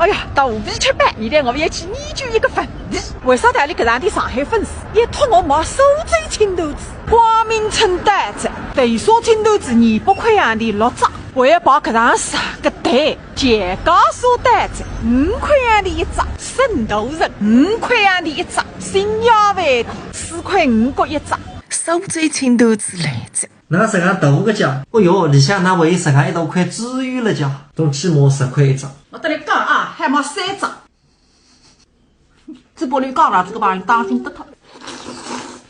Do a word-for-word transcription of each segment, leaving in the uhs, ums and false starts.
哎呀，肚皮吃饱，现在我要去研究一个问题。为啥道理搿两天上海粉丝一拖我买苏州青团子，光明村到哉，豆沙青团子二百块洋钿六只，我要把搿趟啥个蛋，全家所到哉，五块洋钿一只，沈大成，五块洋钿一只，新亚饭店，四块五角一只，苏州青团子来哉。 哪能介大个家？哦哟，里向哪会有介大一大块猪油了家？总起码十块一只。我搭侬讲啊，还买三只。搿拨侬讲了，搿个朋友当心得脱。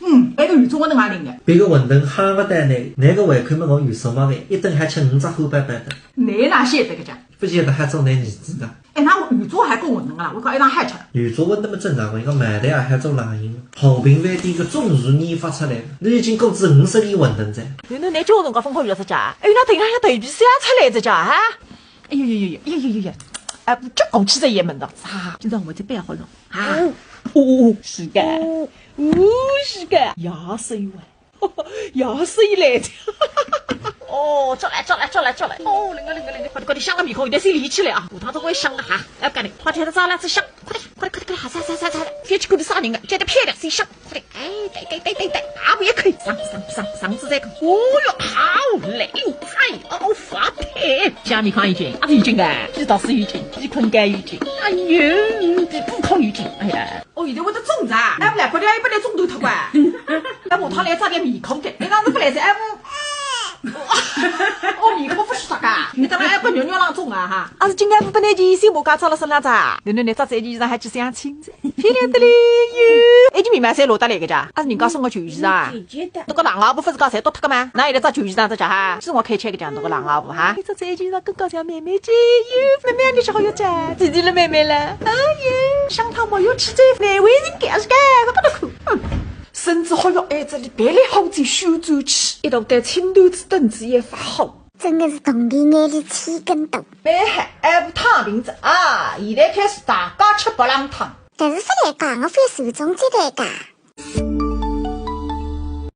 嗯，埃个油炸馄饨也灵个。别个馄饨夯勿得呢，㑚个胃口么我有数目个，一顿还吃五只汉堡包的。侬哪晓得搿家？勿晓得还做㑚儿子的。 哎，㑚油炸还搞馄饨个啦，我讲一趟还吃。油炸馄饨么正常个，一个买的啊，还做冷饮，和平饭店个总厨研发出来个，侬已经过仔五十年馄饨哉。侬侬拿交关辰光分好油炸家，哎，㑚等一下要头皮烧出来哉家哈？哎呦呦呦呦呦呦呦呦，哎，这搞起这也门道啊！今朝我再摆好了啊！哦哦哦，是个，哦是个，也是有啊。 也是一来的。哦，出来出来出来出来！哦，灵个灵个灵个，快点快点，香个面孔有点先立起来啊！下趟总归香个哈，要赶紧，快点，快点，快点，快点，快点，快点，啥啥啥啥，覅去管伊啥人个，叫伊漂亮先香，快点，哎，对对对对对，啊，不也可以，上上上上子再看，哦哟，好嘞，哎哦，发配，香面孔有劲，啊有劲个，皮倒是有劲，皮困感有劲，哎呦，皮肤孔有劲，哎呀。 哦，现在会得种子啊？哎，勿来，快点，要不然种断脱个。哎，下趟来扎点面孔个，侬讲是勿来噻？哎，哦，面孔勿是啥个，侬等辣还勿肉肉浪种啊哈？啊是今朝勿拨侬件衣裳，我刚扎了身浪扎。侬侬侬扎这件衣裳还去相亲噻？漂亮得嘞哟！哎，你面貌侪落得来个家，啊是人家送个旧衣裳啊？姐姐的。侬个冷袄布勿是讲侪脱脱个吗？哪有得扎旧衣裳只家哈？是我开吃个讲侬个冷袄布哈？你扎这件衣裳更加像妹妹姐哟，妹妹你是好有钱，姐姐了妹妹了。哎呀，想他没有吃这难为人家是个，不得哭。嗯。 甚至还要挨着里别来好再修转去，一道带青团子等子也发好。真的是铜钿眼里千斤重。蛮好，还勿躺平着啊！现在开始大家吃白浪汤。但是勿来讲，我非传宗接代个。